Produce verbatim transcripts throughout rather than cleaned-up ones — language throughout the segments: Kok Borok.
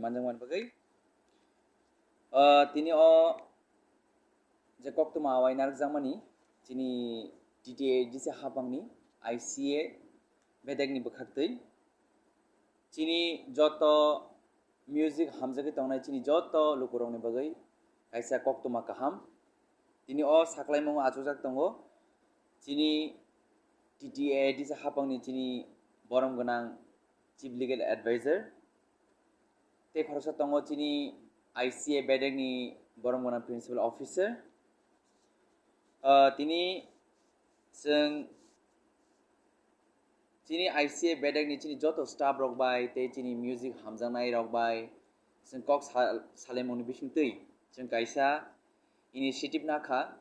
Manjakmani bagwi, ah, tini o je koktwma awai narwkjakmani chini T T A D C hapangni I C A bedekni bwkhaktwi chini joto music hamjagwi tongnai chini joto lukurokni bagwi kaisa koktwma kaham. Tini o saklaimungo achukjak tongo chini T T A D C hapangni chini borom gwnang Chief Legal Advisor. Tei khoroksa tongo chini I C A bedekni borom gwnang Principal Officer. Ah, tini chwng chini I C A bedekni chini joto staff rok bai tei chini music hamjaknai rok bai chwng kok sa-, salaimungni bisingtwi chwng kaisa initiative nakha.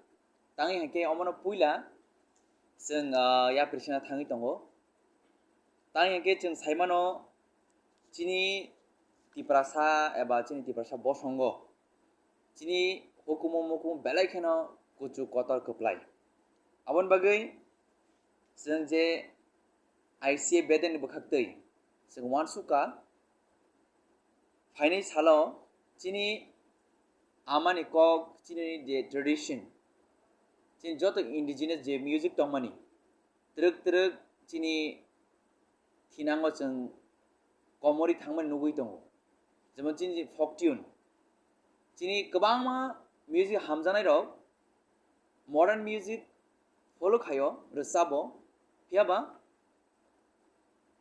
Tangwi hinkhe omono puila chwng, ah, yapri sina thangwi tongo. Tangwi hinkhe chwng saimano chini Tiprasa eba chini Tiprasa bosongo chini hukumu mukumu belai kheno kuchuk kotor kwplai. Aboni bagwi chwng je I C A bedekni bwkhaktwi chwng uansukha phainai salo chini amani kok, chini je tradition, chini joto indigenous je music tongmani twrwk twrwk chini thinango chwng komorwi thangmani nugwi tongo, jemon chini folk tune. Chini kwbangma music hamjaknairok modern music follow khaio, rwchabo, phiyaba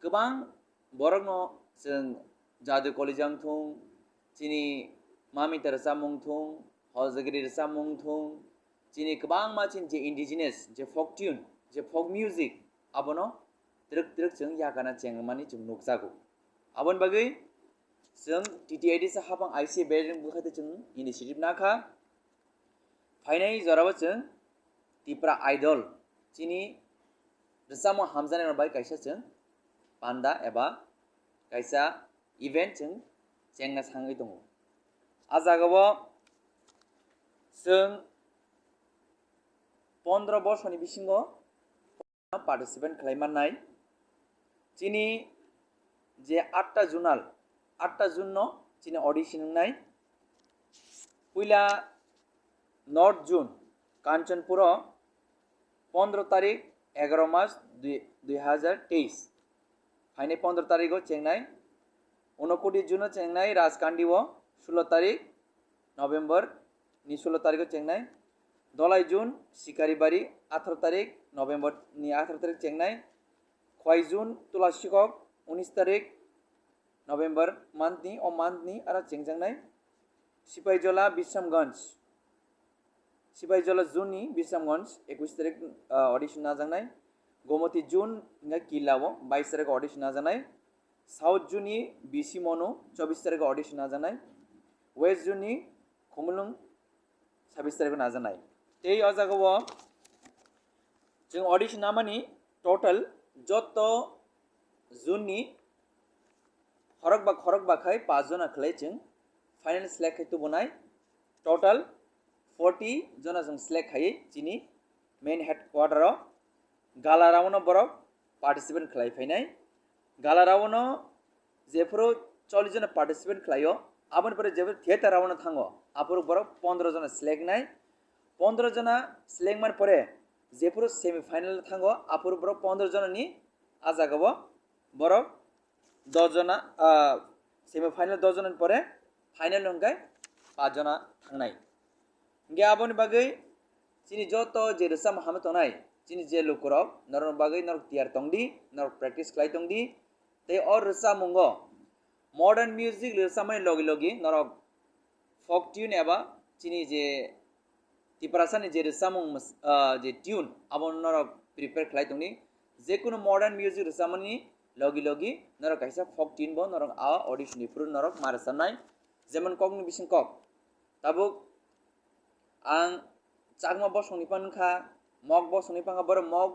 kwbang borokno chwng Jadu Kolija wngthung, chini Mamita rwchapmung wngthung, Hojagiri rwchapmung wngthung, chini kwbangma chini je indigenous, je folk tune, je folk music, abono twrwk twrwk chwng yakana chengmani chwng nukjago. Aboni bagwi chwng T T A D C hapang I C A bedekni bwkhaktwi chwng initiative nakha. Phainai jorao chwng Tipra Idol chini rwchapmung hamjaknairok bai kaisa chwng panda eba kaisa event chwng chengna sangwi tongo. A jagao chwng pondro borsoni bisingo participant khlai mannai. Chini je atta zonal, atta zone no chini audition wngnai. Puila North Zone, Kanchanpuro, pondro tarik, egaro mas, dui, dui hajar teis. Phainai pondro tarigo chengnai. Unokoti Zone o chengnai Rajkandi o, sulo tarik, November ni sulo tarigo chengnai. Dolai Zone, Sikaribari, atharo tarik, November ni atharo tarik chengnai. Khwai Zone, Tulasikok, unis tarik, November month ni, o month ni aro chengjaknai. Sipaijola, Bisramganj, Sipaijola Zone ni Bisramganj, ekwis tarik, ah, audition najaknai. Gomoti Zone hingkhe Killa o bais tarik audition najaknai. South Zone ni B C Monu, chobis tarik audition najaknai. West Zone ni Khumulwng, sabis tarik o najaknai. Tei o jagao chwng audition namani total joto zone ni khorokba khorokba khai paanch jona khlai chwng final select khai tubunai. Total forty jona chwng select khaiwi chini main headquarter o gala round o borok participant khlai phainai. Gala round o jephuru chollish jona participant khlaio, aboni pore jephuru theater round o thango, aphuru borok pondro jona select nai. Pondro jona select mani pore jephuru semi final o thango, aphuru borok pondro jona ni a jagao borok dos jona, ah, semi final dos jona ni pore final hwnkhe paanch jona thangnai. Hingkhe aboni bagwi chini joto je rwchapmung hamwi tongnai, chini je lukurok, norokni bagwi norok tiyar tongdi, norok practice khlai tongdi. Tei o rwchapmungo modern music rwchapmani logi logi norok folk tune eba chini je Tiprasani je rwchapmung mws-, ah, je tune, abo norok prepare khlai tongdi. Jekunu modern music rwchapmani logi logi norok kaisa folk tune bo norok a audition ni phuru norok ma rwchapnai. Jemon kokni bising kok. Tabuk ang Chakma bosongni phano wngkha, Mok bosongni phano wngkha, borok Mok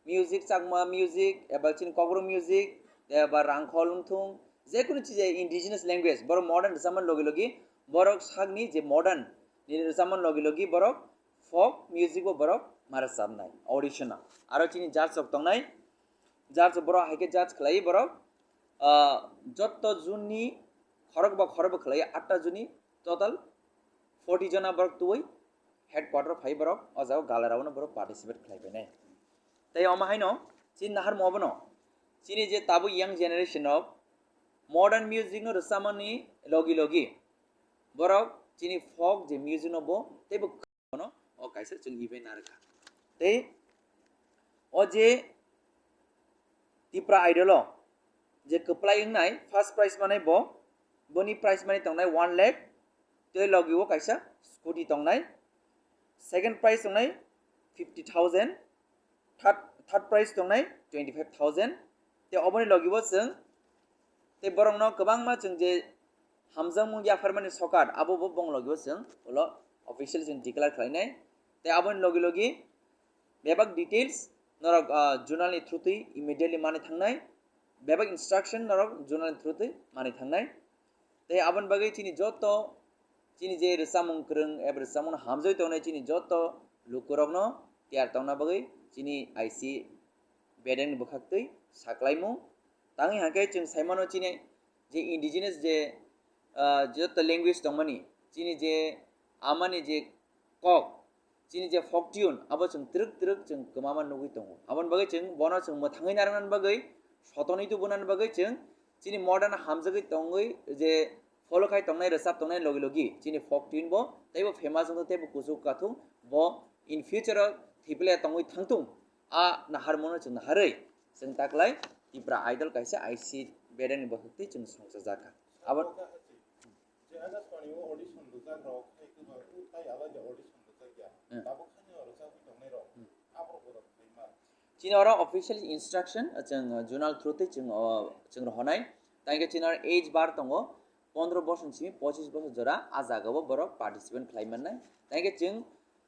music, Chakma music, eba chini Kokborok music, eba Rangkhol wngthung, jekunu chija indigenous language, borok modern rwchapmani logi logi, borok sakni je modern nini rwchapmani logi logi, borok folk music bo borok ma rwchapnai, audition o. Aro chini judge rok tongnai, judge rok borok hai khe judge khlai borok, ah, jotto zone ni khorok ba khorok bo khlai atta juni, total forty jona borok twi headquarter phai borok o jaga gala round o borok participate khlai bai nai. Tei omo haino chini nahar mo bono chini je tabuk young generation of modern music no rwchapmani logi logi borok chini folk je music no bo teibo no o kaisa chwng event narwkha. Tei o je Tipra Idol o je kwplai wngnai first prize manai bo, boni prize money tongnai one lakh, tei logi o kaisa scooty tongnai, second prize tongnai fifty thousand, third, third prize tongnai twenty five thousand. Tei oboni logi o chwng tei borokno kwbangma chwng je hamjakmung yapharmani sokat abo bo bong logi o chwng ulo official chwng declare khlainai. Tei aboni logi logi bebak details norok, ah, zonal ni through twi immediately mani thangnai, bebak instruction norok zonal ni through twi mani thangnai. Tei aboni bagwi chini joto chini je rwchapmung kwrwng eba rwchapmung hamjagwi tongnai chini joto lukurokno tiyar tongna bagwi chini I C bedeng ni bwkhak twi saklaimung. Tangwi hwnkhe chwng saimano chini je indigenous je, ah, joto language tongmani, chini je amani je kok, chini je folk tune, abo chwng twrwk twrwk chwng kwmama nugwi tongo. Aboni bagwi chwng bono chwng mwthangwi narwknani bagwi, sotonwi tubunani bagwi chwng chini modern hamjagwi tongwi je follow khai tongnai, rwchap tongnai logi logi chini folk tune bo teibo famous wngthung, teibo kuchuk kathung, bo in future o thwiplai tongwi thangthung. A naharmano chwng naharwi chwng taklai Tipra Idol kaisa I C bedeng ni bwkhak twi chwng songchajakha. Abo Je Akashvani o audition rwjak rok hai kwbang, tei alai de audition rwjak ya. Hmm. Tabuk haino rwjagwi tongnai rok. Hmm. Aborok bodo khlai ma. Chini oro official instruction, chwng, uh, zonal through twi chwng, uh, chwng rohonai. Tangkhe chini oro age bar tongo, pondro bosor ni simi pochis bosor jora, a jaga o borok participant khlai mannai. Tangkhe chwng,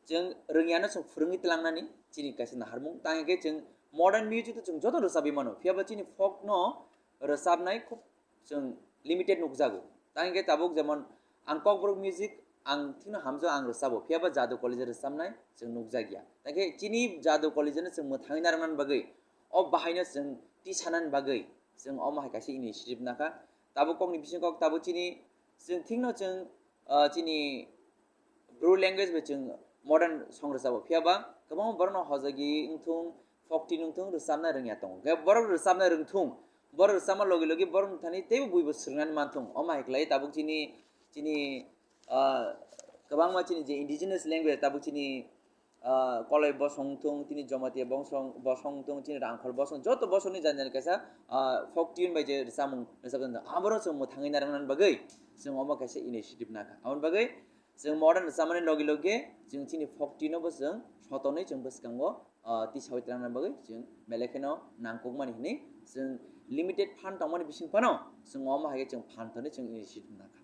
chwng rwngyano chwng phwrwngwi tlangnani chini kaisa naharmung. Tangkhe chwng modern music to chwng joto rwchabwi mano. Phiya ba chini folk no rwchabnai khub chwng limited nukjago. Tang hwnkhe tabuk jemon ang Kokborok music ang thikno hamjao, ang rwchabo, phiya ba Jadu College rwchabnai chwng nukjakya. Tang khe chini Jadu College no chwng mwthangwi narwknani bagwi, o bahaino chwng tisanani bagwi chwng omo hai kaisa initiative nakha. Tabuk kokni bising kok tabuk chini, chwng thikno chwng, ah, chini Bru language bai chwng modern song rwchabo, phiya ba kwbangma borokno hojagwi wngthung, folk tune wngthung, rwchapna rwngya tongo. Khe borok rwchapna rwngthung, borok rwchapma logi logi borokni thani teibo buibo swrwngnani manthung. Omo hai khlai tabuk chini, chini, ah, kwbangma chini je indigenous language tabuk chini, ah, Koloi bosong wngthung, chini Jamatia bosong, bosong wngthung, chini Rangkhol bosong, joto bosongni jani jani kaisa, ah, folk tune bai je rwchapmung rwchapjak, aborok chwng mwthangwi narwknani bagwi chwng omo kaisa initiative nakha. Aboni bagwi chwng modern rwchapmani logi logi chwng chini folk tune no bo chwng sotonwi chwng bwskango, ah, tisawi tlangnani bagwi chwng belai kheno nangkukmani hinwi chwng limited fund tongmani bising phano chwng omo hai khe chwng fund thani chwng initiative nakha.